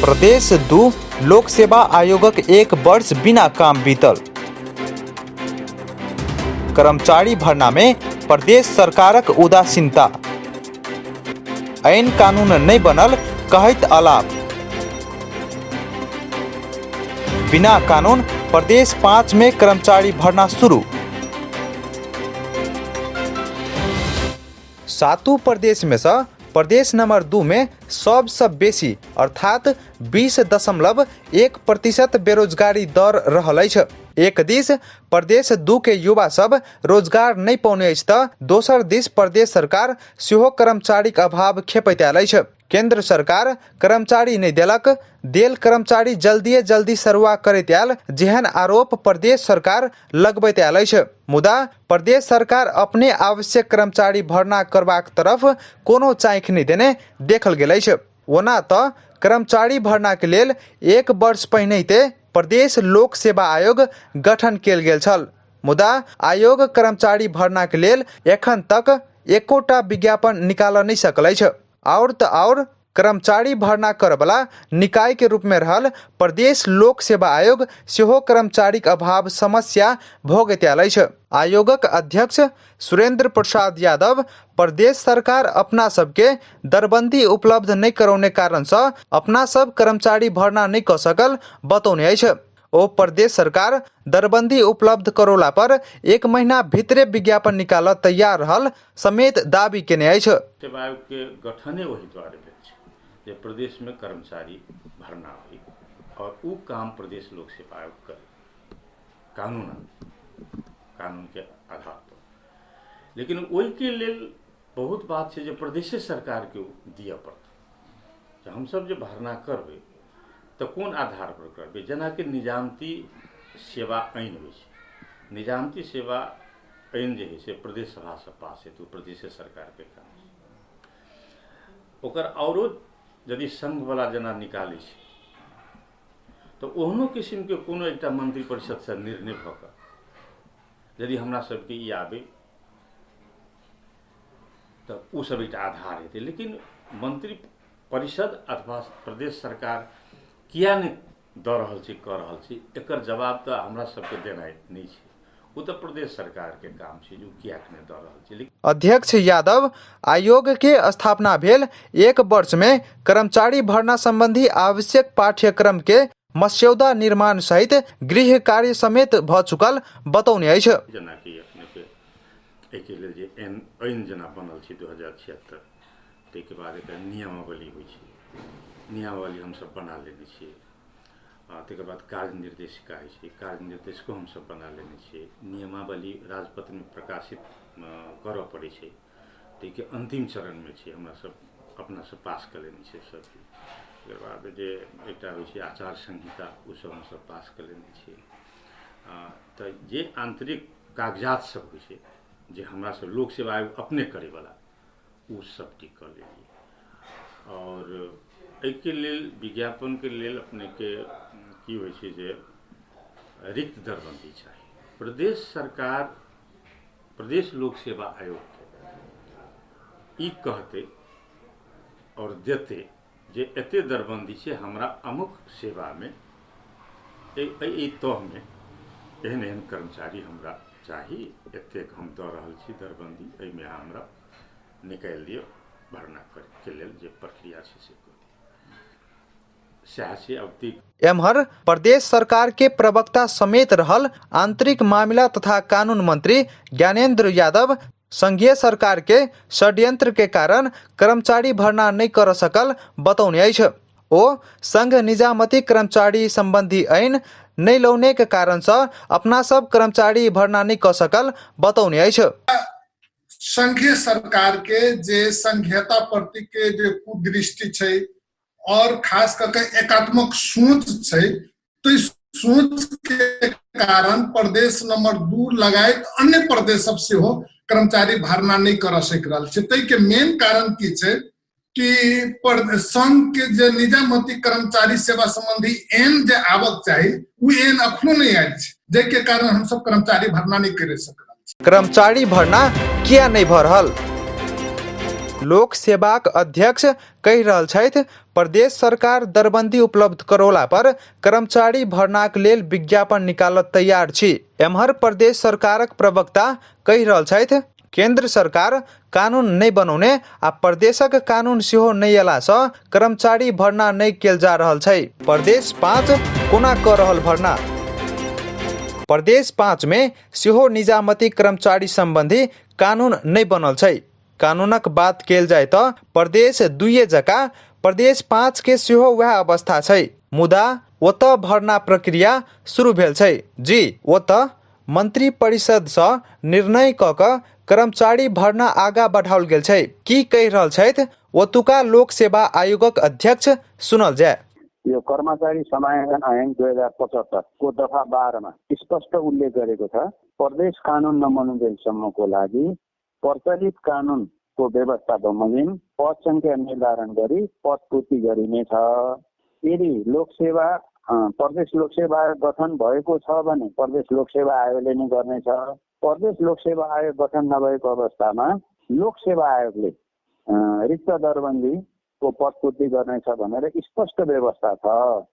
प्रदेश 2 लोक सेवा आयोगक एक वर्ष बिना काम बीतल। कर्मचारी भर्ना में प्रदेश सरकारक उदासीनता। ऐन कानून नहि बनल कहैत अलाप। बिना कानून प्रदेश 5 में कर्मचारी भर्ना शुरू। सातू प्रदेश में से प्रदेश नंबर 2 में सबसँ बेसी अर्थात 20.1% बेरोजगारी दर रहल अछि। एक दिस प्रदेश 2 के युवा सब रोजगार नहि पौने अछि तऽ दोसर दिस प्रदेश सरकार सेहो कर्मचारीक अभाव खेपैत आयल अछि। केंद्र सरकार कर्मचारी नहि देलक, देल कर्मचारी जल्दिए जल्दी सरुआ करैत आयल जेहन आरोप प्रदेश सरकार लगबैत आयल अछि। मुदा प्रदेश सरकार अपने आवश्यक कर्मचारी भर्ना करबाक तरफ कोनो चाँखि नहि देने देखल गेल अछि। ओना तऽ कर्मचारी भर्नाके लेल एक वर्ष पहिनहिते प्रदेश लोक सेवा आयोग गठन कयल गेल छल, मुदा आयोग कर्मचारी भर्नाके लेल एखन तक एकोटा विज्ञापन निकालऽ नहि सकल अछि। आओर तऽ आओर कर्मचारी भर्ना करऽवला निकाय के रूप में रहल प्रदेश लोक सेवा आयोग सेहो कर्मचारीक अभाव समस्या भोगैत आयल अछि। आयोगक अध्यक्ष सुरेंद्र प्रसाद यादव प्रदेश सरकार अपना सबके दरबंदी उपलब्ध नहि करौने कारण सँ अपना सब कर्मचारी भर्ना नहि कऽ सकल बतौने अछि। ओ प्रदेश सरकार दरबंदी उपलब्ध करौला पर एक महीना भीतरे विज्ञापन निकालऽ तैयार रहल समेत दावी केने अछि। सेवा आयोग के गठने ओहि दुआरे भेल छै जे प्रदेश में कर्मचारी भर्ना होइ और उ काम प्रदेश लोक सेवा आयोग करे कानूनन, कानून के आधार पर। लेकिन ओहि के लेल बहुत बात छै जे प्रदेशे सरकार के दिअ पड़तै। जे हमसब जे भर्ना करबै तऽ कोन आधार पर करबै, जेनाकि निजामती सेवा ऐन होइ छै, निजामती सेवा ऐन जे होइ छै प्रदेश सभासँ पास हेतै, ओ प्रदेशे सरकारके काम छै। ओकर औरो यदि संघवला जेना निकालै छै तऽ ओहनो किसिमके कोनो एकटा मंत्री परिषदसँ निर्णय भऽ कऽ यदि हमरा सबके ई आबै तऽ ओ सब एकटा आधार हेतै। लेकिन मंत्री परिषद अथवा प्रदेश सरकार किया नहि दऽ रहल छै, कऽ रहल छै, एकर जवाब तऽ हमरा सबके देनाइ नहि छै, ओ तऽ प्रदेश सरकारके काम छै जे ओ किएक नहि दऽ रहल छै। लेकिन अध्यक्ष यादव आयोग के स्थापना भेल एक वर्ष में कर्मचारी भर्ना संबंधी आवश्यक पाठ्यक्रम के मस्यौदा निर्माण सहित गृह कार्य समेत भऽ चुकल बतौने अछि। जेनाकि अपनेके एहिके लेल जे एन ऐन जेना बनल छै 2076, ताहिके बाद एकर नियमावली होइ छै, नियमावली हमसब बना लेने छियै। ताहिके बाद कार्य निर्देशिका होइ छै, कार्य निर्देशको हमसब बना लेने छियै। नियमावली राजपत्रमे प्रकाशित करऽ पड़ै छै, ताहिके अन्तिम चरणमे छै, हमरा सब अपनासँ पास कऽ लेने छियै सब चीज। तकर बाद जे एकटा होइ छै आचार संहिता, ओ सब हमसब पास कऽ लेने छियै। तऽ जे आन्तरिक कागजात सब होइ छै जे हमरा सब लोक सेवा आयोग अपने करैवला, ओ सब टिक कऽ लेलियै। आओर एहिके लेल विज्ञापनके लेल अपनेके की होइ छै जे रिक्त दरबन्दी चाही। प्रदेश सरकार प्रदेश लोक सेवा आयोगके ई कहतै आओर देतै जे एते दरबन्दी छै हमरा अमुक सेवामे, एहि तहमे एहन एहन कर्मचारी हमरा चाही, एतेक हम दऽ रहल छी दरबन्दी, एहिमे अहाँ हमरा निकालि दिअ, भर्ना करैके लेल जे प्रक्रिया छै से कऽ दिअ। सएह छै। अब ती एम्हर प्रदेश सरकार के प्रवक्ता समेत रहल आंतरिक मामिला तथा कानून मंत्री ज्ञानेंद्र यादव संघीय सरकार के षड्यंत्र के कारण कर्मचारी भर्ना नहि कर सकल बतौने अछि। ओ संघ निजामती कर्मचारी संबंधी ऐन नहि लौने के कारण सँ अपना सब कर्मचारी भर्ना नहि कऽ सकल बतौने अछि। संघीय सरकार के जे संघीयता प्रति के जे कुदृष्टि छै और खास करके एकात्मक सोच छै, तो सोच के कारण प्रदेश नंबर 2 लगायत अन्य प्रदेश सब सेहो कर्मचारी भर्ना नहीं कर सक रहल छै। तै के मेन कारण की छै कि संघ के जे निजामती कर्मचारी सेवा संबंधी एन जे आवक चाही उ एन अखनो नहीं आयल छै, जाहि कारण हम सब कर्मचारी भर्ना नहीं कर सक रहल छी। कर्मचारी भर्ना किया नहीं भऽ रहल? लोक सेवाक अध्यक्ष कहि रहल छथि, प्रदेश सरकार दरबंदी उपलब्ध करौला पर कर्मचारी भर्नाक लेल विज्ञापन निकालऽ तैयार छी। एम्हर प्रदेश सरकारक प्रवक्ता कहि रहल छथि, केंद्र सरकार कानून नहि बनौने आ प्रदेशक कानून सेहो नहि अयलासँ कर्मचारी भर्ना नहि कयल जा रहल छै। प्रदेश 5 कोना कऽ रहल भर्ना? प्रदेश 5 मे सेहो निजामती कर्मचारी संबंधी कानून नहि बनल छै। कानूनक बात कयल जाय तऽ प्रदेश 2 जकाँ प्रदेश 5 के सेहो वएह अवस्था छै, मुदा ओतऽ भर्ना प्रक्रिया शुरू भेल छै। जी, ओतऽ मंत्री परिषदसँ निर्णय कऽ कऽ कर्मचारी भर्ना आगाँ बढ़ाओल गेल छै। की कहि रहल छथि ओतुका लोक सेवा आयोगक अध्यक्ष, सुनल जाय। यो कर्मचारी समायोजन ऐन 2075 को दफा 12 मा स्पष्ट उल्लेख गरेको छ, प्रदेश कानुन नबनुन्जेलसम्मको लागि प्रचलित कानुनको व्यवस्था बमोजिम पद सङ्ख्या निर्धारण गरी पद पूर्ति गरिनेछ। यदि लोकसेवा प्रदेश लोकसेवा आयोग गठन भएको छ भने प्रदेश लोकसेवा आयोगले नै गर्नेछ। प्रदेश लोकसेवा आयोग गठन नभएको अवस्थामा लोकसेवा आयोगले रिक्त दरबन्दीको पद पूर्ति गर्नेछ भनेर स्पष्ट व्यवस्था छ।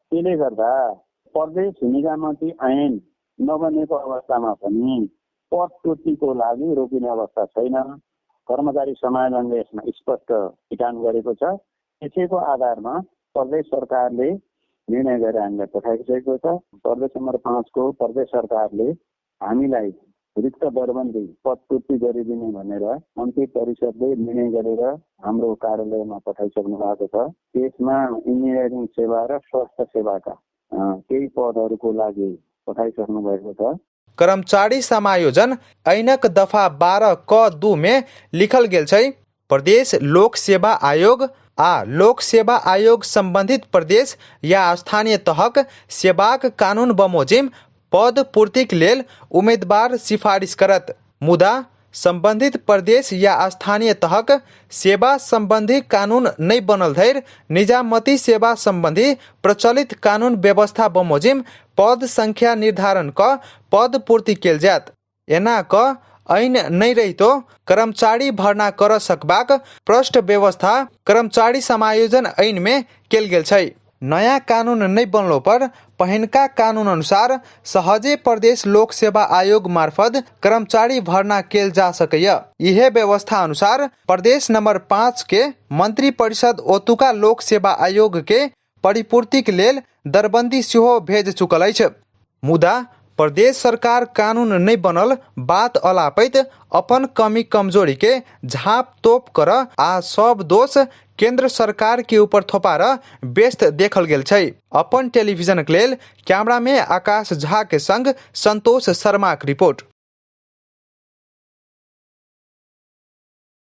त्यसले गर्दा प्रदेश निजामती ऐन नबनेको अवस्थामा पनि पद पूर्तिको लागि रोकिने अवस्था छैन। कर्मचारी समायोजनले यसमा स्पष्ट ठिकान गरेको छ। त्यसैको आधारमा प्रदेश सरकारले निर्णय गरेर हामीलाई पठाइसकेको छ। प्रदेश नम्बर 5 को प्रदेश सरकारले हामीलाई रिक्त दरबन्दी पद पूर्ति गरिदिने भनेर मन्त्री परिषदले निर्णय गरेर हाम्रो कार्यालयमा पठाइसक्नु भएको छ। त्यसमा इन्जिनियरिङ सेवा र स्वास्थ्य सेवाका केही पदहरूको लागि पठाइसक्नु भएको छ। कर्मचारी समायोजन ऐनक दफा 12 क 2 मे लिखल गेल छै, प्रदेश लोक सेवा आयोग आ लोक सेवा आयोग संबंधित प्रदेश या स्थानीय तहक सेवाक कानून बमोजिम पद पूर्तिक लेल उम्मीदवार सिफारिश करत, मुदा संबंधित प्रदेश या स्थानीय तहक सेवा संबंधी कानून नहि बनल धरि निजामती सेवा संबंधी प्रचलित कानून व्यवस्था बमोजिम पद संख्या निर्धारण कऽ पद पूर्ति कयल जायत। एना कऽ ऐन नहि रहितो कर्मचारी भर्ना कर सकबाक प्रष्ट व्यवस्था कर्मचारी समायोजन ऐन मे कयल गेल छै। नया कानून नहि बनलो पर पहिनका कानून अनुसार सहजे प्रदेश लोक सेवा आयोग मार्फत कर्मचारी भर्ना कयल जा सकैए। इहे व्यवस्था अनुसार प्रदेश नंबर 5 के मंत्री परिषद ओतुका लोक सेवा आयोग के परिपूर्तिक लेल दरबंदी सेहो भेज चुकल अछि। मुदा प्रदेश सरकार कानून नहि बनल बात अलापैत अपन कमी कमजोरी के झाँप तोप कर आ सब दोष केंद्र सरकार के ऊपर थोपार व्यस्त देखल गेल छै। अपन टेलीविजनक लेल कैमरा में आकाश झा के संग संतोष शर्माक रिपोर्ट।